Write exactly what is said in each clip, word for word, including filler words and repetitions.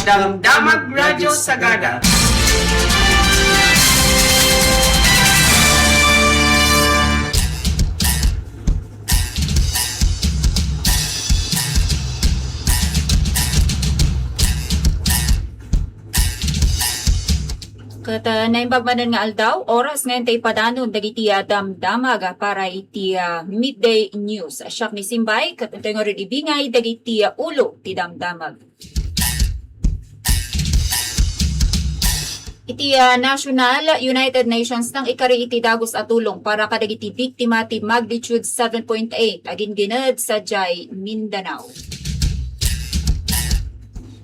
Damdamag Radio Sagada. Ket, ah, naimbag manen nga aldaw, oras ngayon ta ipadanon dagiti, ah, damdamag, ah, para iti, ah, midday news. Siak ni Simbay, ket intoy ngarud ibingay dagiti, ah, ulo ti damdamag. Iti, ah, National United Nations nang ikari iti dagus a tulong para kadagiti biktima ti magnitude seven point eight a gingined sadiay Mindanao.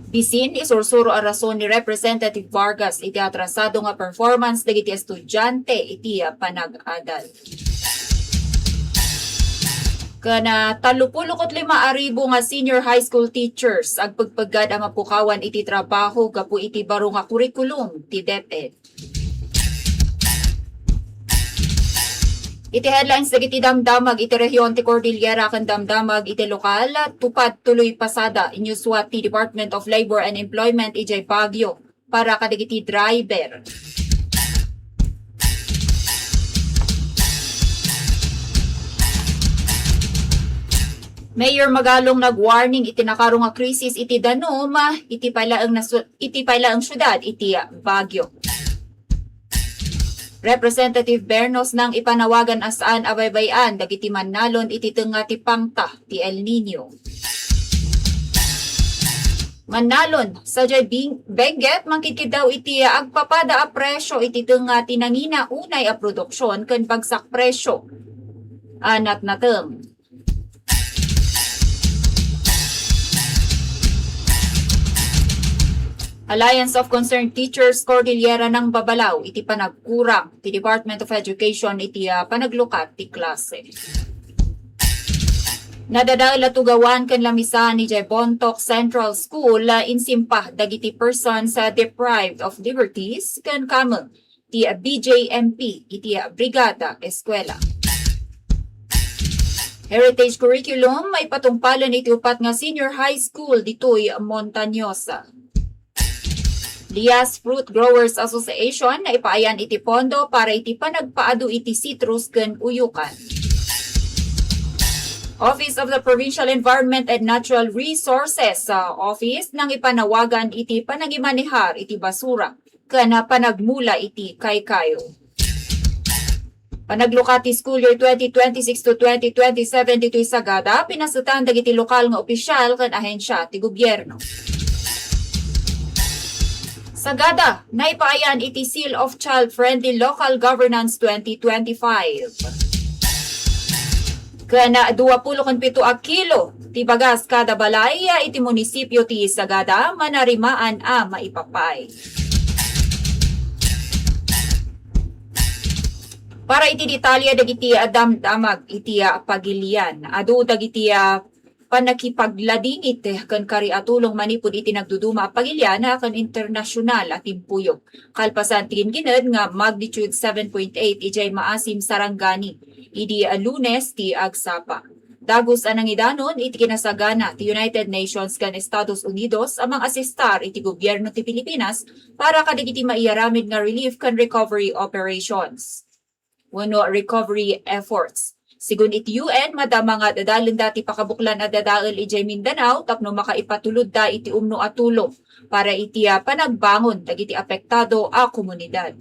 Bisin, isursuro a rason ni Representative Vargas iti atrasado nga performance dagiti estudiante iti, ah, panag-adal. Ken, ah, tallopulo ket lima a ribu nga senior high school teachers agpegpeggad a mapukawan iti trabaho gapu iti baro nga kurikulum ti DepEd. Iti headlines dagiti damdamag iti rehiyon ti Cordillera ken damdamag iti lokal, tupad tuloy pasada, inyuswa ti Department of Labor and Employment idiay Baguio para kadagiti driver. Mayor Magalong nag-warning iti nakaro nga krisis iti danum iti pay laeng nasu-, iti pay laeng siudad iti Baguio. Representative Bernos nang ipanawagan a saan a baybay-an dagiti mannalon iti tengnga ti pangta ti El Nino. Mannalon, sadiay bing-, Benguet, mangkidkiddaw iti agpapada a presyo iti tengnga ti nangina unay a produksion ken bagsak presyo a natnateng. Alliance of Concerned Teachers Cordillera nang babalaw iti panagkurang ti Department of Education iti, ah, panaglukat ti klase. Nadadael a tugawan ken lamisaan idiay Bontoc Central School, ah, insimpa dagiti persons, ah, deprived of liberties ken kameng ti, ah, B J M P iti, ah, Brigada Eskwela. Heritage Curriculum maipatungpalen iti upat nga senior high school ditoy Montañosa. Lias Fruit Growers Association naipaayan iti pondo para iti panagpaadu iti citrus ken uyukan. Office of the Provincial Environment and Natural Resources, ah, Office nang ipanawagan iti panagimanehar iti basura ken panagmula iti kaykayo. Panaglukat ti school year twenty twenty-six to twenty twenty-seven ditoy Sagada, pinasetan dagiti lokal nga opisyal ken ahensya ti gobyerno. Sagada, naipaayan iti Seal of Child-Friendly Local Governance twenty twenty-five. Ken duapulo ken pito a kilo ti bagas kada balay iti munisipio ti Sagada, manarimaan a maipapay. Para iti detalye dagiti damdamag iti, ah, pagilian, adu dagiti, ah, pannakipagladingit ken kari a tulong manipud iti nagduduma a pagilian ken internasyonal a timpuyog. Kalpasan ti gingined nga magnitude seven point eight idiay Maasim, Sarangani, idi a Lunes ti agsapa. Dagus a nangidanon iti kinasagana ti United Nations ken Estados Unidos a mangasistar iti gobyerno ti Pilipinas para kadagiti maiaramid nga relief ken recovery operations wenno recovery efforts. Sigun iti U N, madama nga adadalenda ti pakabuklan a dadael idiay Mindanao tapno makaipatulodda iti umno a tulong para iti, ah, panagbangon dagiti apektado a komunidad.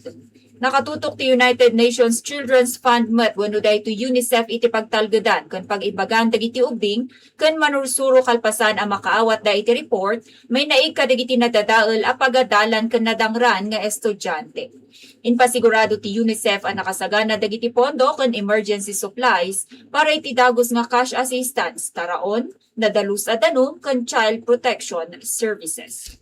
Nakatutok ti United Nations Children's Fund met wenno daytoy UNICEF iti pagtalgedan ken pag-ibagan dagiti ubbing ken manursuro kalpasan a makaawatda iti report, mainaig kadagiti nadadael a pagadalan ken nadangran nga estudiante. Impasigurado ti UNICEF a nakasagana dagiti pondo ken emergency supplies para iti dagus nga cash assistance, taraon, nadalus a danum ken child protection services.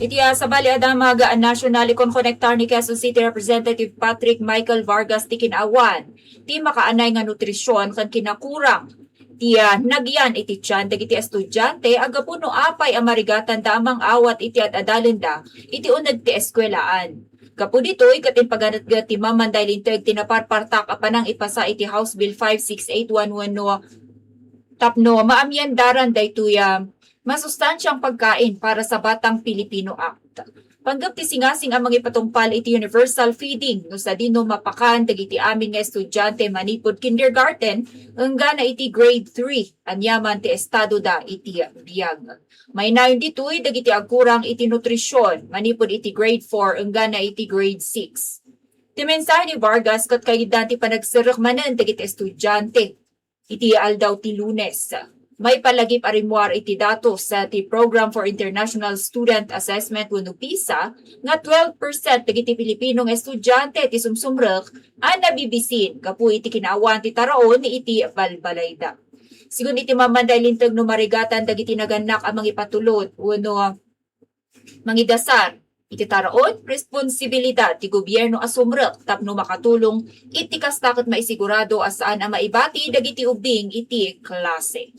Iti, ah, sabali a damag a national, ikonkonektar ni Quezon City Representative Patrick Michael Vargas ti kinaawan ti makaanay nga nutrisyon ken kinakurang ti, ah, nagyan iti tiyan dagiti estudiante a gapu no apay a marigatanda a mangawat iti ad-adalenda iti uneg ti eskwelaan. Gapu ditoy, ket impaganetget ti Mamanday Linteg ti naparpartak a panangipasa iti House Bill five six eight one wenno tapno maamyandaran daytoy a masustansiang pagkain para sa Batang Pilipino Act. Panggep ti singasing a mangipatungpal iti universal feeding no sadino mapakan dagiti amin nga estudiante manipud kindergarten enggana iti grade three aniaman ti estadoda iti biag. Mainayon ditoy dagiti agkurang iti nutrision manipud iti grade four enggana iti grade six. Ti mensahe ni Vargas ket kaiddaan ti panagserrek manen dagiti estudiante iti aldaw ti Lunes. Maipalagip a rimmuar iti datos ti Program for International Student Assessment wenno PISA nga twelve percent dagiti Pilipino nga estudiante ti sumsumrek a nabibisin gapu iti kinaawan ti taraon iti balbalayda. Sigun iti Mamanda Linteg no marigatan dagiti nagannak a mangipatulod wenno mangidasar iti taraon, responsibilidad ti gobierno a sumrek tapno makatulong iti kasta ket maisigurado a saan a maibati dagiti ubbing iti klase.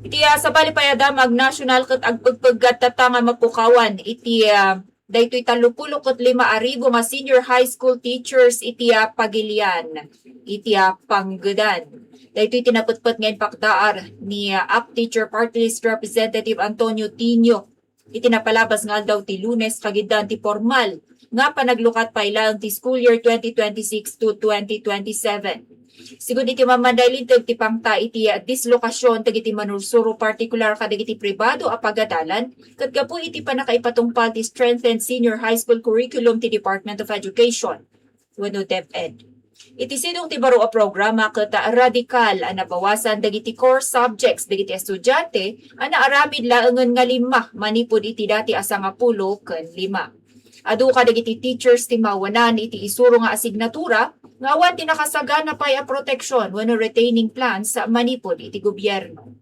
Iti, ah, sabali pay a damag national ket agpegpeggat tatta nga mapukawan iti, ah, daytoy tallopulo ket lima a ribu nga senior high school teachers iti, ah, Pagilian, iti, ah, Pangedan. Daytoy ti napetpet nga impakdaar ni, ah, ACT Teacher Party List Representative Antonio Tinio iti napalabas nga aldaw ti Lunes, kagiddaan ti pormal nga panaglukat pay laeng ti school year twenty twenty-six to twenty twenty-seven. Sigun iti Mamanda Linteg ti pangta iti, ah, dislokasion dagiti manursuro, partikular kadagiti pribado a pagadalan, ket gapu iti pannakaipatungpal ti Strengthened Senior High School Curriculum ti Department of Education wenno DepEd. Iti sidong ti baro a programa ket radikal a nabawasan dagiti core subjects dagiti estudiante a naaramid laengen nga lima manipud iti dati a sangapulo ken lima. Adu kadagiti teachers ti mawanan iti isuro nga asignatura nga awan ti nakasagana pay a protection wenno retaining plans manipud iti gobierno.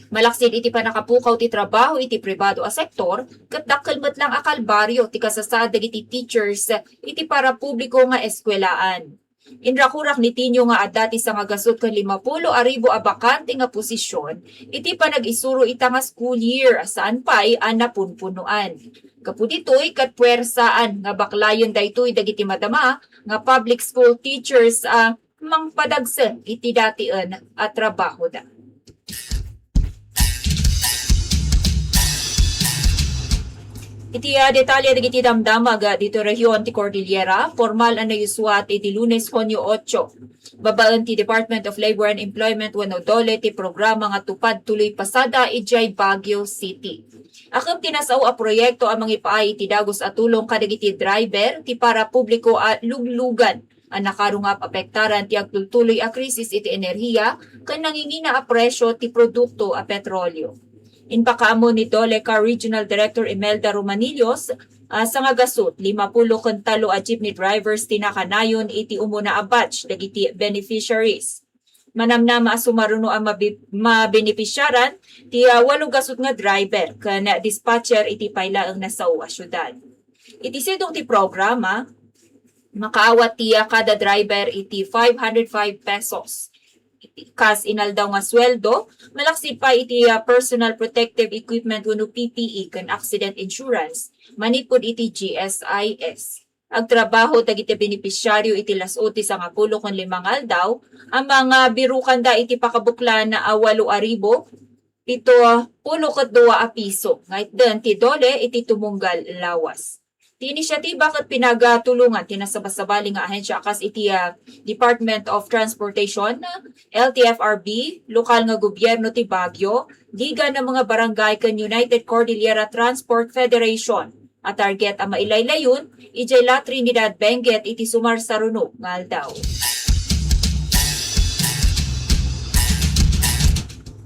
Malaksid iti pannakapukaw ti trabaho iti pribado a sektor, ket dakkel met lang a kalbario ti kasasaad dagiti teachers iti parapubliko nga eskuelaan. Inrakurak ni Tinio nga adda ti sangagasut ken limapulo a ribu a bakante nga posisyon iti panag-isuro ita nga school year a saan pay a napunpunoan. Gapu ditoy, ket puersaan nga baklayen daytoy dagiti madama nga public school teachers a mangpadagsen iti datien a trabahoda. Iti, ah, detalye dagiti damdamag, ah, ditoy rehiyon ti Cordillera, pormal a nayusuat iti Lunes, Hunyo otso, babaen ti Department of Labor and Employment wenno DOLE ti programa nga tupad tuloy pasada idiay Baguio City. Akem ti nasao a proyekto a mangipaay iti dagus a tulong kadagiti driver ti parapubliko a luglugan a nakarungap apektaran ti agtultuloy a krisis iti enerhiya ken nangingina a presyo ti produkto a petrolio. Impakaammo ni DOLECA Regional Director Imelda Romanillos, a sangagasut, limapulo ken tallo a jeepney drivers ti nakanayon iti umuna a batch dagiti beneficiaries. Manamnama a sumaruno a mabi-, mabenepisiaran ti, ah, walo gasut nga driver ken dispatcher iti pay laeng nasao a siudad. Iti sidong ti programa, makaawat ti, ah, kada driver iti five hundred five pesos kas inaldaw nga sueldo, malaksid pay iti, ah, personal protective equipment wenno P P E ken accident insurance manipud iti G S I S. Agtrabaho dagiti benepisiario iti las-o ti sangapulo ken lima nga aldaw a mangabirokanda iti pakabuklan a walo a ribu pito pulo ket dua a piso nga itden ti DOLE iti tumunggal lawas. Ti inisiatiba ket pinagatulongan ti nasabasabali nga ahensia a kas iti, ah, Department of Transportation, L T F R B, lokal nga gobierno ti Baguio, Liga ng mga Barangay ken United Cordillera Transport Federation. A target a mailaylayon idiay La Trinidad, Benguet iti sumarsaruno nga aldaw.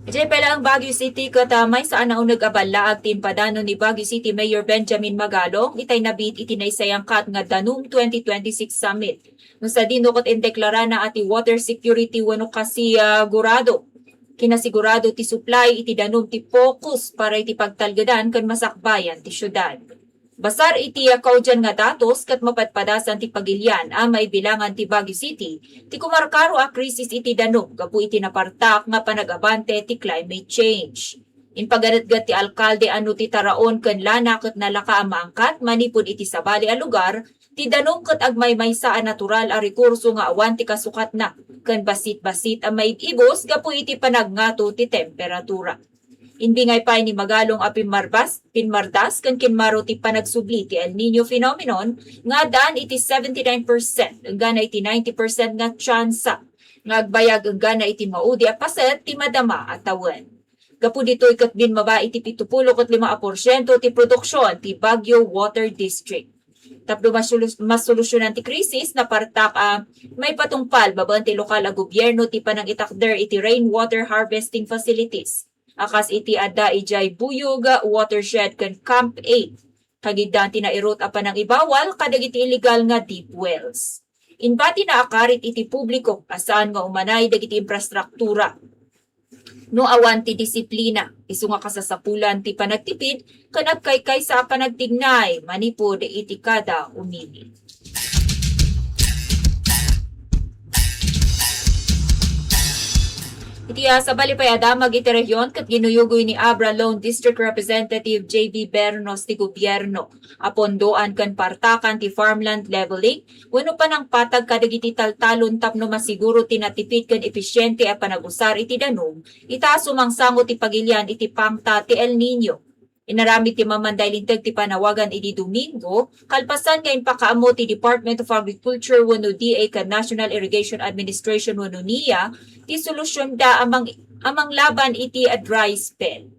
Idiay pay laeng Baguio City ket, ah, maysa a nauneg a ballaag ti impadanon ni Baguio City Mayor Benjamin Magalong itay nabiit iti naysayangkat nga Danum twenty twenty-six Summit. No sadino ket indeklarana a ti water security wenno kasigurado, kinasigurado ti supply iti danum ti focus para iti pagtalgedan ken masakbayan ti siudad. Basar iti kaudian nga datos ket mapadpadasan ti pagilian a maibilangan ti Baguio City ti kumarkaro a krisis iti danum gapu iti napartak nga panagabante ti climate change. Impaganetget ti alkalde a no ti taraon ken lana ket nalaka a maangkat manipud iti sabali a lugar, ti danum ket agmaymaysa a natural a rekurso nga awan ti kasukatna ken bassit-bassit a maib-ibus gapu iti panagngato ti temperatura. Imbingay pay ni Magalong a pimmarbas-, pinmardas ken kinmaro ti panagsubli ti El Niño phenomenon nga addaan iti seventy-nine percent enggana iti ninety percent nga tsansa nga agbayag enggana iti maudi a paset ti madama a tawen. Gapu ditoy ket binmaba iti pitupulo ket lima a porsiento ti produksion ti Baguio Water District. Tapno masulus-, masolusyonan ti krisis, napartak a maipatungpal babaen ti lokal a gobierno ti panangitakder iti rainwater harvesting facilities a kas iti adda idiay Buyog Watershed ken Camp eight. Kagiddan ti nairut a panangibawal kadagiti illegal nga deep wells. Imbati na a karit iti publiko a saan nga umanay dagiti infrastruktura no awan ti disiplina, isu nga kasasapulan ti panagtipid ken agkaykaysa a panagtignay manipud iti kada umili. Iti, ah, sabali pay a damag iti rehiyon ket ginuyugoy ni Abra Lone District Representative J B Bernos ti gobierno a pondoan ken partakan ti farmland leveling wenno panangpatag kadagiti taltalon tapno masiguro ti natipid ken episiente a panagusar iti danum ita a sumangsango ti pagilian iti pangta ti El Niño. Inaramid ti Mamanday Linteg ti panawagan idi Domingo, kalpasan nga impakaammo ti Department of Agriculture wenno D A ken National Irrigation Administration wenno NIA ti solusyonda a mang-, a manglaban iti a dry spell.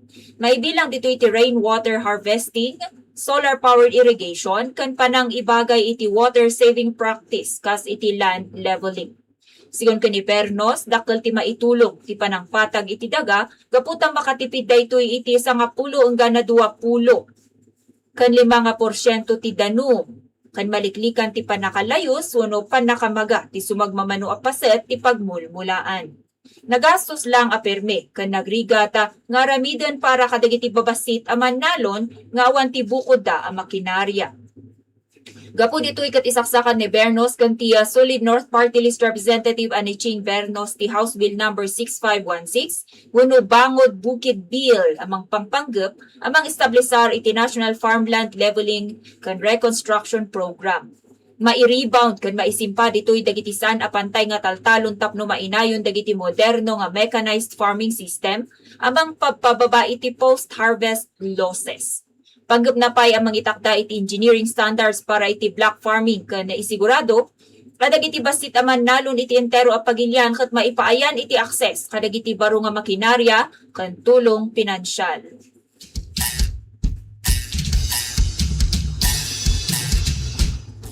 Maibilang ditoy ti rainwater harvesting, solar-powered irrigation, ken panangibagay iti water-saving practice kas iti land leveling. Sigun ken ni Bernos, dakkel ti maitulong ti panangpatag iti daga gapu ta makatipid daytoy iti sangapulo enggana duapulo ken lima nga porsiento ti danum, ken maliklikan ti pannakalayus wenno pannakamaga ti sumagmamano a paset ti pagmulmulaan. Nagastos lang a permi ken nagrigat nga aramiden para kadagiti babassit a mannalon nga awan ti bukodda a makinarya. Gapu ditoy ket isaksakan ni Bernos ken ti, ah, Solid North Party List Representative a ni Ching Bernos ti House Bill Number six five one six wenno Bangod Bukid Bill a mangpangpanggep a mangestablisar iti National Farmland Leveling ken Reconstruction Program. Mai-rebound ken maisimpa ditoy dagiti saan a pantay nga taltalon tapno mainayon dagiti moderno nga mechanized farming system a mangpabpababa iti post-harvest losses. Panggepna pay a mangitakda iti engineering standards para iti block farming ken naisigurado a dagiti bassit a mannalon iti entero a pagilian ket maipaayan iti akses kadagiti baro nga makinarya ken tulong pinansial.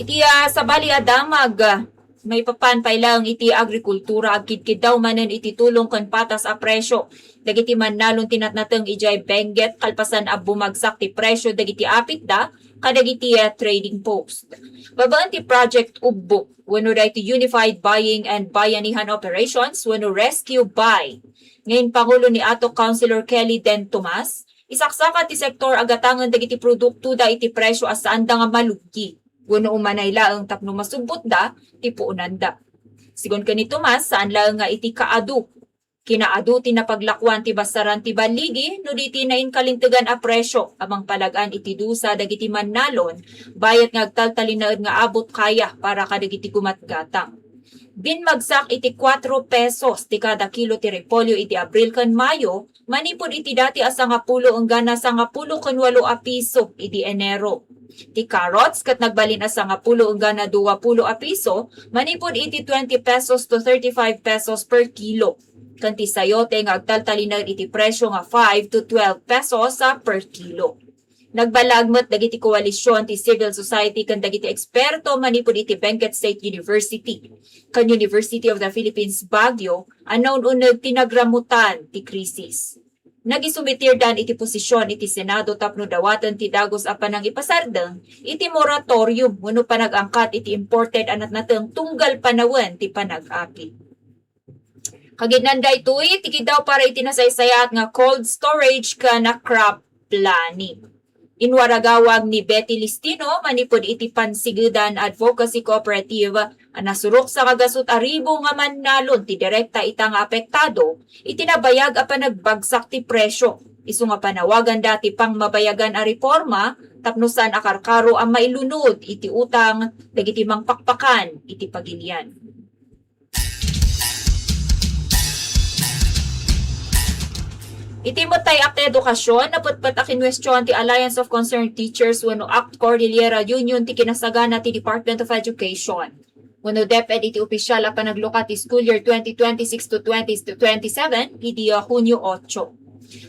Iti, ah, sabali a damag, ah, maipapan pay laeng iti agrikultura, agkidkiddaw manen iti tulong ken patas a presyo dagiti mannalon ti natnateng idiay Benguet kalpasan a bumagsak ti presyo dagiti apitda kadagiti, ah, trading post. Babaen ti Project Ubbok wenno daytoy Unified Buying and Bayanihan Operations wenno Rescue Buy nga impangulo ni Ato Councilor Kelly Den Tomas, isaksakat ti sektor a gatangen dagiti produktoda iti presyo a saanda nga maluggi wenno umanay laeng tapno masubbotda ti puonanda. Sigun ken ni Tomas, saan laeng nga iti kaadu, kinaadu ti napaglakuan ti basaran ti balligi no di ti nainkalintegan a presyo a mangpalag-an iti dusa dagiti mannalon, bayat nga agtaltalinaed nga abot kaya para kadagiti gumatgatang. Binmagsak iti kuatro pesos ti kada kilo ti repolyo iti Abril ken Mayo, manipud iti dati a sangapulo enggana sangapulo ken walo a piso idi Enero. Ti carrots ket nagbalin a sangapulo enggana duapulo a piso, manipud iti twenty pesos to thirty-five pesos per kilo. Ken ti sayote nga agtaltalinaed iti presyo nga five to twelve pesos, ah, per kilo. Nagbalag met dagiti koalisyon ti civil society ken dagiti eksperto manipud iti Benguet State University ken University of the Philippines Baguio a naun-uneg ti nagramutan ti krisis. Nagisumitirdan iti posisyon iti Senado tapno dawaten ti dagus a panangipasardeng iti moratorium wenno panag-angkat iti imported a natnateng tunggal panawen ti panag-apit. Kagidnan daytoy, ti kiddaw para iti nasaysayaat nga cold storage ken a crop planning. Inwaragawag ni Betty Listino manipud iti Pansigedan Advocacy Cooperative a nasurok sa kagasut a ribu nga mannalon ti direkta ita nga apektado iti nabayag a panagbagsak ti presyo Isu nga panawaganda ti pangmabayagan a reforma tapno saan a karkaro a mailunod iti utang dagiti mangpakpakan iti pagilian. Iti met tay Act ti Edukasyon, napetpet a kinuestion ti Alliance of Concerned Teachers wenno Act Cordillera Union ti kinasagana ti Department of Education wenno DepEd iti opisial a panaglukat ti school year twenty twenty-six to twenty twenty-seven idi Hunio otso.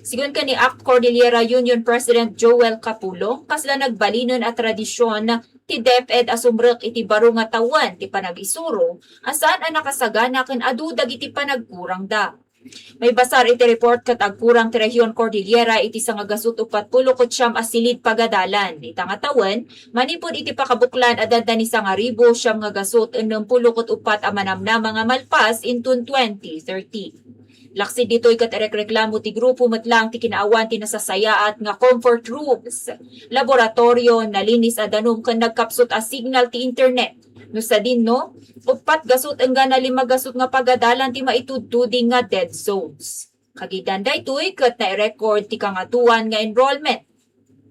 Sigun ken ni Act Cordillera Union President Joel Capulong, kasla nagbalinen a tradision ti DepEd a sumrek iti baro nga tawen ti panag-isuro a saan a nakasagana ken adu dagiti panagkurangda. Maibasar iti report ket agkurang ti Rehiyon Cordillera iti sangagasut uppat pulo ket siam a silid pagadalan ita nga tawen manipud iti pakabuklan a danda ni sangaribu siam nga gasut ennem pulo ket uppat a manamnama nga malpas inton twenty thirty. Laksid ditoy ket irekreklamo ti grupo met lang ti kinaawan ti nasasayaat nga comfort rooms, laboratorio, nalinis a danum ken nagkapsut a signal ti internet. No sadino, uppat gasut enggana lima gasut nga pagadalan ti maitudtuding nga dead zones. Kagidan daytoy ket nairecord ti kangatoan nga enrollment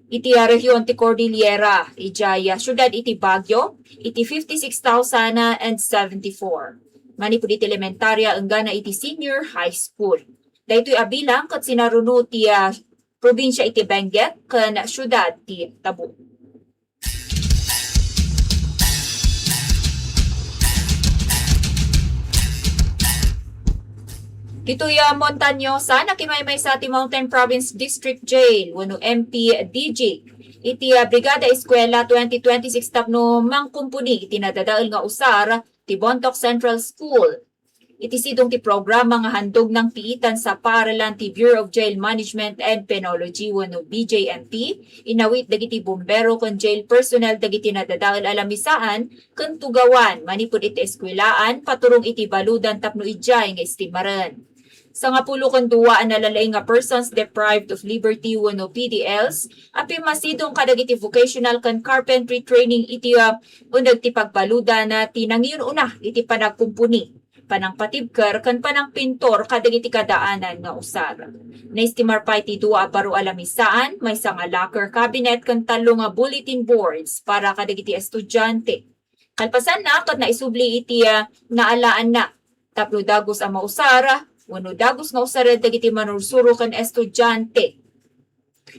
iti, ah, rehiyon ti Cordillera, idiay, ah, siudad iti Baguio, iti fifty-six thousand and seventy-four. Manipud iti elementaria enggana iti senior high school. Daytoy a bilang ket sinaruno ti, ah, probinsia iti Benguet ken siudad ti Tabuk. Ditoy, ah, Montañosa, nakimaymaysa ti Mountain Province District Jail wenno M P D J iti, ah, Brigada Eskwela twenty twenty-six tapno mangkumpuni iti nadadael nga usar ti Bontoc Central School. Iti sidong ti programa nga handog nangpiitan sa paaralan ti Bureau of Jail Management and Penology wenno B J M P, inawit dagiti bumbero ken jail personnel dagiti nadadael a lamisaan ken tugawan manipud iti eskwelaan paturong iti baludan tapno idiay nga istimaren. Sangapulo ken dua a nalalaing nga persons deprived of liberty wenno P D Ls a pimmasidong kadagiti vocational ken carpentry training iti, ah, uneg ti pagbaludan a ti nangiun-una iti panagkumpuni, panangpatibker ken panangpintor kadagiti kadaanan nga usar. Naistimar pay ti dua a baro a lamisaan, maysa nga locker cabinet ken tallo nga bulletin boards para kadagiti estudiante. Kalpasanna, ket naisubli iti, ah, naalaanna tapno dagus a mausar wenno dagus nga usaren dagiti manursuro ken estudiante.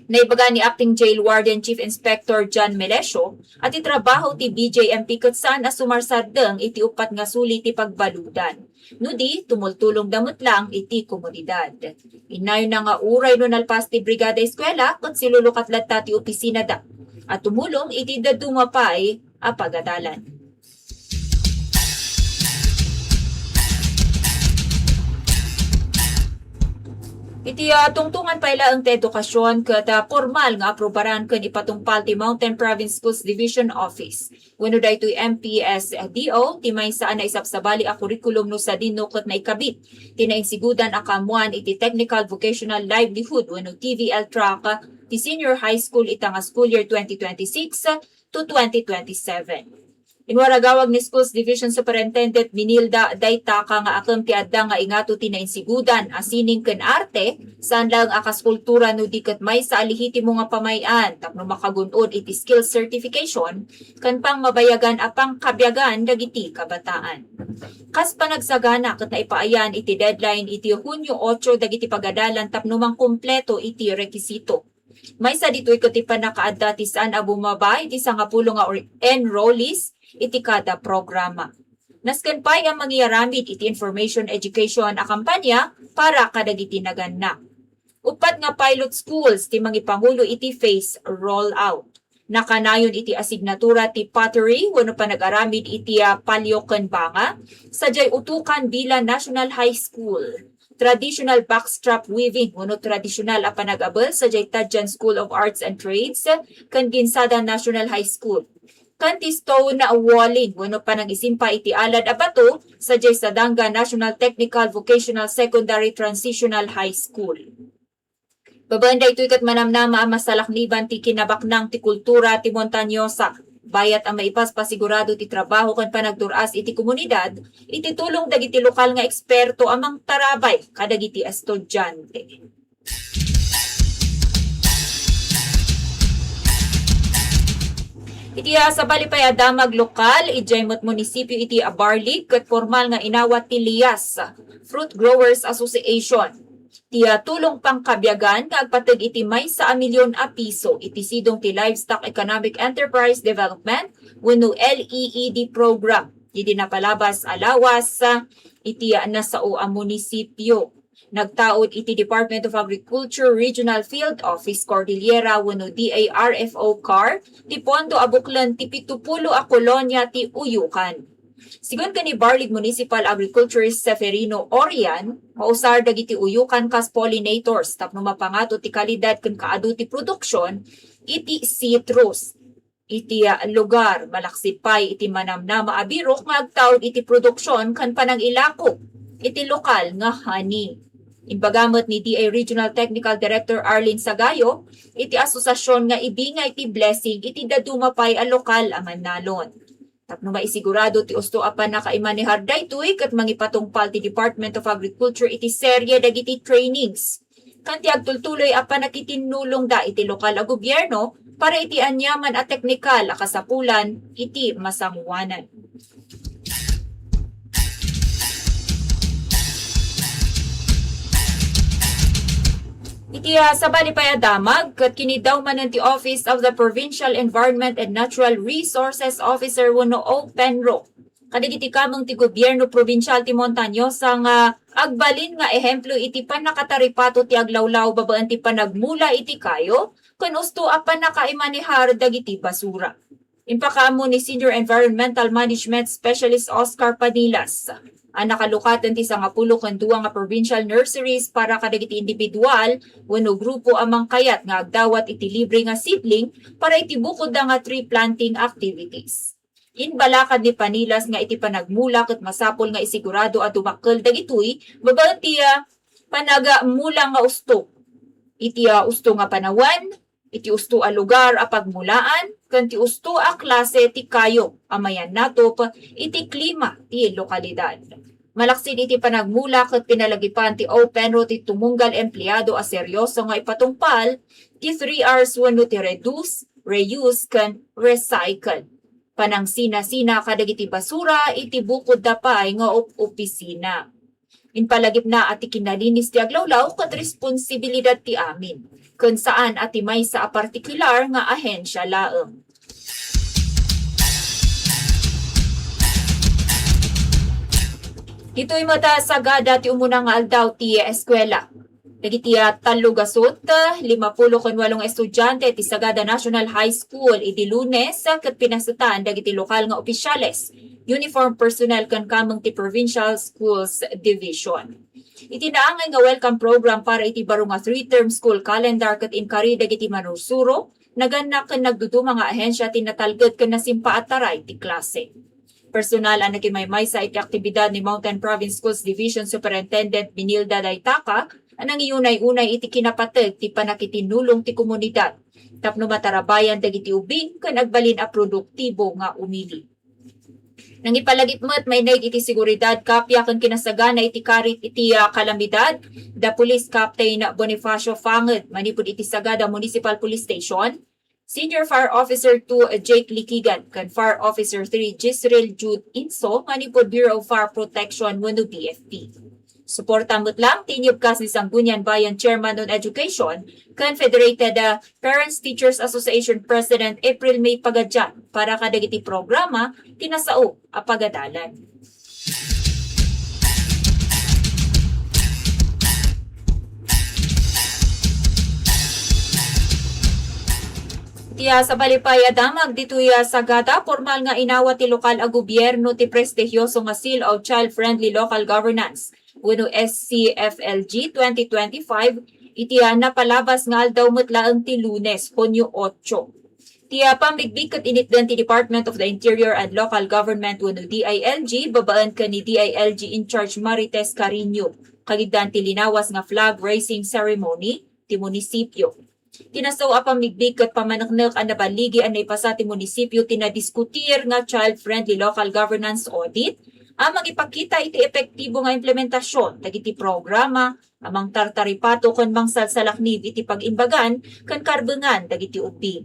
Naibaga ni Acting Jail Warden Chief Inspector John Melesio a ti trabaho ti B J M P ket saan a sumarsardeng iti uppat nga suli ti pagbaludan. No di, tumultulongda met lang iti komunidad. Inayna nga uray no nalpas ti Brigada Eskwela ket silulukat latta ti opisinada a tumulong iti dadduma pay a pagadalan. Iti, ah, tungtungan pay laeng ti edukasyon ket, ah, pormal nga aprubaran ken ipatungpal ti Mountain Province Schools Division Office wenno daytoy M P S D O ti maysa a naisabsabali a curriculum no sadino ket naikabit ti nainsigudan a kaammoan iti Technical Vocational Livelihood wenno T V L track ti senior high school ita nga school year twenty twenty-six to twenty twenty-seven. Inwaragawag ni Schools Division Superintendent Minilda Daytaka nga akem ti adda nga ingato ti nainsigudan a sining ken arte, saan laeng a kas kultura no di ket maysa a lehitimo nga pamay-an tapno makagun-od iti skill certification ken pangmabayagan a pangkabiagan dagiti kabataan. Kas panagsagana ket naipaayan iti deadline iti Hunyo otso dagiti pagadalan tapno mangkumpleto iti rekisito. Maysa ditoy ket ti pannakaadda ti saan a bumaba iti sangapulo nga or-, enrollees iti kada programa. Nasken pay a mangiaramid iti information education a kampanya para kadagiti naganna. Uppat nga pilot schools ti mangipangulo iti phase rollout. Nakanayon iti asignatura ti pottery wenno panag-aramid iti, ah, palio ken banga, sadiay Utukan Bila National High School. Traditional backstrap weaving wenno tradisyonal a panag-abel sadiay Tadjan School of Arts and Trades ken Ginsadan National High School. Ken ti stone walling wenno panangisimpa iti alad a bato sadiay Sadanga National Technical Vocational Secondary Transitional High School. Babaen daytoy ket manamnama a masalakniban ti kinabaknang ti kultura ti Montañosa. Bayat a maipaspasigurado ti trabaho ken panagtur-as iti komunidad iti tulong dagiti lokal nga eksperto a mangtarabay kadagiti estudiante. Iti, ah, sabali pay a damag lokal, idiay met munisipyo iti, ah, Barlig, ket formal nga inawat ti Lias Fruit Growers Association ti, ah, tulong pangkabiagan nga agpateg iti maysa a milyon a piso iti sidong ti Livestock Economic Enterprise Development wenno L E E D program idi napalabas a lawas, ah, iti, ah, nasao a munisipyo. Nagtaud iti Department of Agriculture Regional Field Office Cordillera wenno D A R F O CAR ti pondo a buklen ti pitupulo a kolonia ti uyukan. Sigun ken ni Barlig Municipal Agriculturist Seferino Orian, mausar dagiti uyukan kas pollinators tapno mapangato ti kalidad ken kaadu ti produksion iti citrus iti, ah, lugar, malaksid pay iti manamnama a birok nga agtaud iti produksion ken panangilako iti lokal nga honey. Imbaga met ni D A Regional Technical Director Arlene Sagayo iti asosasion nga ibingay ti blessing iti daduma pay a lokal a mannalon. Tapno maisigurado ti usto a pannakaimanehar daytoy ket mangipatungpal ti Department of Agriculture iti serye dagiti trainings ken ti agtultuloy a pannakitinnulongda iti lokal a gobierno para iti aniaman a teknikal a kasapulan iti masangoanan. Iti, ah, sabali pay a damag, ket kiniddaw manen ti Office of the Provincial Environment and Natural Resources Officer wenno OPENRO kadagiti kameng ti gobierno probinsial ti Montañosa nga agbalin nga ehemplo iti pannakataripato ti aglawlaw babaen ti panagmula iti kayo ken usto a pannakaimanehar dagiti basura. Impakaammo ni Senior Environmental Management Specialist Oscar Panilas a nakalukaten ti sangapulo ken dua nga provincial nurseries para kadagiti individual wenno grupo a mangkayat nga agdawat iti libre nga seedling para iti bukodda nga tree planting activities. Imbalakad ni Panilas nga iti panagmula ket masapul nga isigurado a dumakkel dagitoy babaen ti, ah, panagmula nga usto. Iti, ah, usto nga panawen, iti usto a lugar a pagmulaan, ken ti usto a klase ti kayo a mayannatop iti klima ti lokalidad. Malaksid iti panagmula ket pinalagipan ti OPENRO ti tumunggal empleado a seryoso nga ipatungpal ti three Rs wenno ti reduce, reuse, ken recycle. Panangsinasina kadagiti basura iti bukodda pay nga op-, opisina. Impalagipna a ti kinalinis ti aglawlaw ket responsibilidad ti amin, ken saan a ti maysa a partikular nga ahensia laeng. Ditoy met a sagada ti umuna nga aldaw ti eskwela. Dagiti, ah, tallo gasut, ah, limapulo ken walong estudiante ti Sagada National High School idi Lunes, ah, ket pinasetan dagiti lokal nga opisyales, uniform personnel ken kameng ti Provincial Schools Division. Iti naangay nga welcome program para iti baro nga three-term school calendar ket inkari dagiti manursuro, nagannak ken nagduduma nga ahensia ti natalged ken nasimpa a taray ti klase. Personal a nakimaymaysa iti aktibidad ni Mountain Province Schools Division Superintendent Benilda Daitaka a nangiyunay-unay iti kinapateg ti pannakitinnulong ti komunidad tapno matarabayan dagiti ubing ken agbalin a produktibo nga umili. Nangipalagip met maineg iti seguridad, kappia ken kinasagana iti karit iti, ah, kalamidad da Police Captain Bonifacio Fanged manipud iti Sagada Municipal Police Station, Senior Fire Officer two Jake Likigan, ken Fire Officer three Jisril Jude Inso, manipud Bureau of Fire Protection wenno B F P. Suporta met lang ti inyebkas ni Sangguniang Bayan Chairman on Education ken Federated, ah, Parents Teachers Association President April May Pagadian para kadagiti programa ti nasao a pagadalan. Iti, ah, sabali pay a damag ditoy, ah, Sagada, pormal nga inawat ti lokal a gobierno ti prestihioso nga Seal of Child-Friendly Local Governance wenno S C F L G twenty twenty-five iti, ah, napalabas nga aldaw met laeng ti Lunes, Hunyo otso. Ti, ah, pammigbig ket initdan ti Department of the Interior and Local Government wenno D I L G babaen ken ni D I L G in charge Marites Carino. Kagiddan ti linawas nga flag raising ceremony ti munisipyo. Ti nasao a pammigbig ket pamaneknek a naballigi a naipasa ti munisipyo ti nadiskutir nga child-friendly local governance audit a mangipakita iti epektibo nga implementasion dagiti programa a mangtartaripato ken mangsalsalaknib iti pag-imbagan ken karbengan dagiti ubing.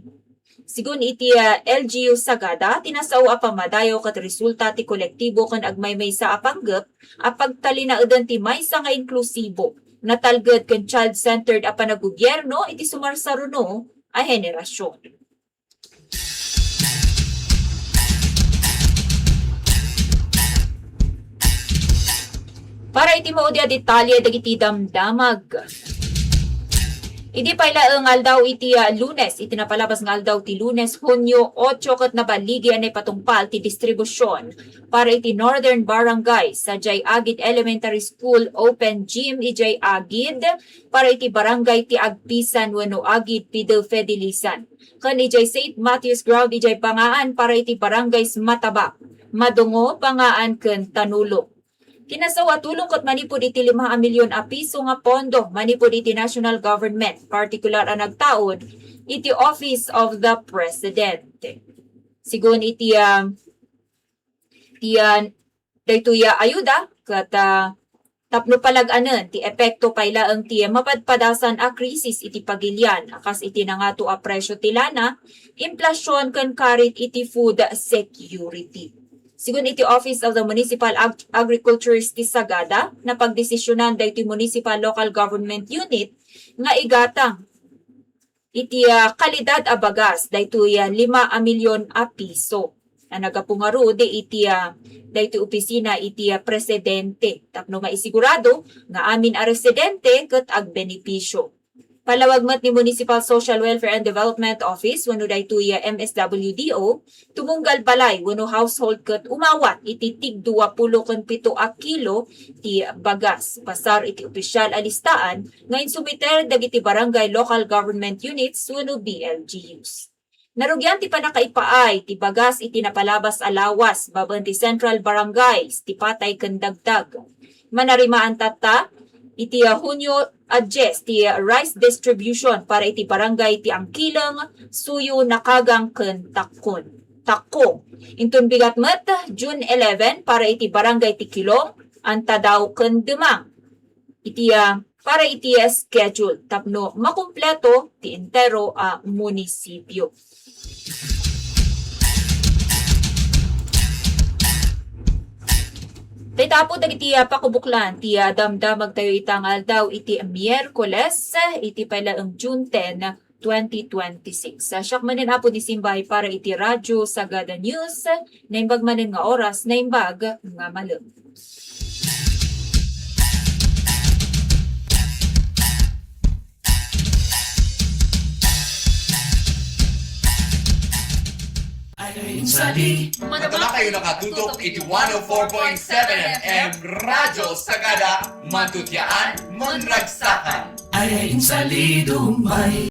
Sigun iti, ah, L G U Sagada, ti nasao a pammadayaw ket resulta ti kolektibo ken agmaymaysa a panggep a pagtalinaeden ti maysa nga inklusibo, natalged ken child-centered a panaggobyerno iti sumarsaruno a henerasion. Para iti maudi a detalye dagiti damdamag. Idi pay laeng aldaw iti, ah, Lunes, iti napalabas nga aldaw ti Lunes, Hunyo otso, ket naballigi a naipatungpal ti distribusion para iti Northern Barangay, sadiay Agid Elementary School Open Gym idiay Agid, para iti Barangay ti Agpisan wenno Agid Pidel Fedilisan, ken idiay Saint Matthew's Ground idiay Pangaan para iti Barangays Mataba, Madungo, Pangaan, ken Tanulog. Ti nasao a tulong ket manipud iti lima a milyon a piso nga pondo manipud iti national government, partikular a nagtaud iti Office of the President. Sigun iti, ah, ti, ah, daytoy a ayuda ket, ah, tapno palag-anen ti epekto pay laeng ti mapadpadasan a krisis iti pagilian a kas iti nangato a presyo ti lana, inflation ken karit iti food security. Sigun iti Office of the Municipal Ag-, Agriculturist ti Sagada, napagdesisionan daytoy municipal local government unit nga igatang iti, ah, kalidad a bagas daytoy, ah, lima a milyon a piso a naggapu ngarud iti, ah, daytoy opisina iti, ah, presidente tapno maisigurado nga amin a residente ket agbenepisio. Palawag met ni Municipal Social Welfare and Development Office wenno daytoy, ah, M S W D O, tumunggal balay wenno household ket umawat iti tigduapulo ken pito a kilo ti bagas, basar iti opisyal a listaan nga insumiter dagiti barangay local government units wenno B L G Us. Narugian ti pannakaipaay ti bagas iti napalabas a lawas babaen ti Central Barangays ti patay ken dagdag. Manarimaan tatta, iti, ah, Hunyo a dies ti rice distribution para iti barangay ti Angkileng, Suyo, Nakagang, ken Takkon. Takko. Inton bigat met, June eleven para iti barangay ti Kilong, Antadao, ken Demang. Iti, ah, para iti, ah, schedule tapno makumpleto ti entero a munisipyo. Dayta apo dagiti, ah, pakubuklan ti, ah, damdamagtayo ita nga aldaw iti Miyerkules, iti pay laeng June ten, twenty twenty-six. Ah, siak manen apo ni Simbay para iti Radyo Sagada News, naimbag manen nga oras, naimbag nga malem. Ay, insali. Madama kayo nakatutok iti one oh four point seven F M Radyo Sagada, Mantutiaan, Manragsakan. Ay, insali, dumay.